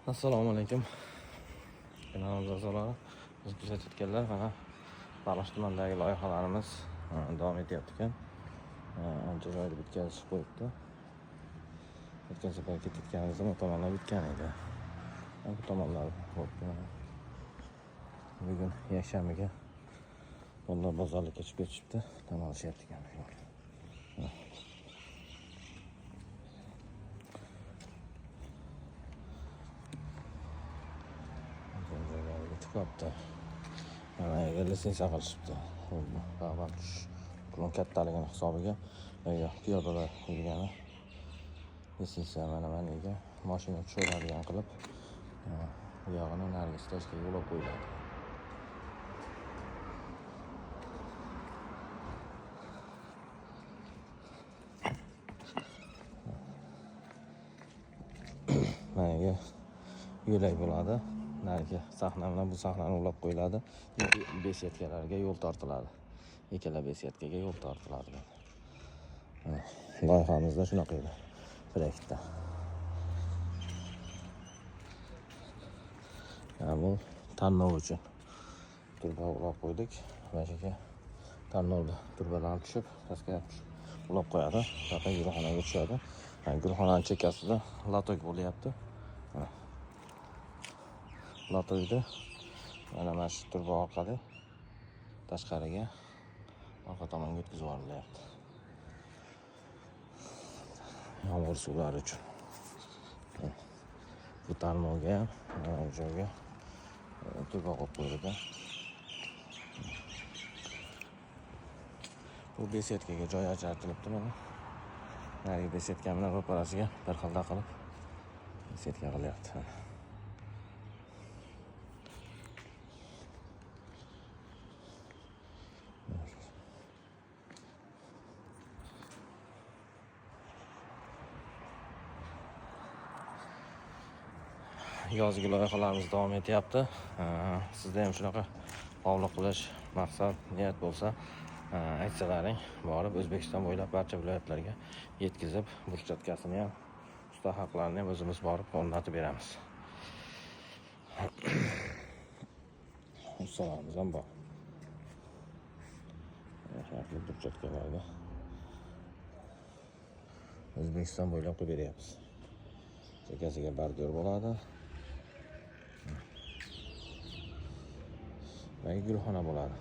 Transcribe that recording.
Assalomu alaykum. Kanalimiz a'zolari, bizni kuzatayotganlar, mana Baliqchi tumanidagi loyihalarimiz davom etyapti ekan. Ancha joyni bitkazishib qo'yibdi. O'tgan safar ketayotganimizda bu tomonlar bitgan edi. Bu tomonlar bo'libdi mana. Bugun yakshanbaga bolalar bozorlikka chiqib ketishibdi, dam olishyapti ekan. Joylari bitib qolibdi. Mana yerga litsenziya qilishibdi. Bag'ban tush uklon kattaligini hisobiga piyodalar yurgani litsenziya mana yerga mashina tushiradigan qilib bu yog'ini narigi stajkaga ulab qo'yiladi. Mana yerga yo'lak bo'ladi. Narigi sahna bilan bu sahnani ulab qo'yiladi. Besetkalarga yo'l tortiladi. Ikkala besetkaga yo'l tortiladi. Loyihamizda shunaqa edi proyektda. Bu tanlov uchun turba ulab qo'ydik. Mana shu yerga tanlovda turbalar tushib, pastga tushib ulab qo'yadi. Buyoqqa gulxonaga tushadi. Gulxonaning chekkasida latok bo'lyapti. Latokda mana shu turba orqali tashqariga orqa tomonga o'tkazib yuborilyapti. Yomg'ir suvlari uchun. Bu tarmoqga ham mana bu joyga turba qo'yib qo'yildi. Bu besetkaga joy ajratilibdi mana. Narigi besetka bilan ro'parasiga bir xilda qilib besetka qilyapti. Yozgi loyihalarimiz davom etyapti. Sizda ham shunaqa hovli qilish maqsad, niyat bo'lsa, aytsalaring, borib O'zbekiston bo'ylab barcha viloyatlarga yetkazib, burchatkasini ham, usta haqlarini ham o'zimiz borib o'rnatib beramiz. Ustalarimiz ham bor. Shunaqa burchatkalarga O'zbekiston bo'ylab qilib beryapmiz. Chekkasiga bordyur bo'ladi. Va gulxona bo'ladi.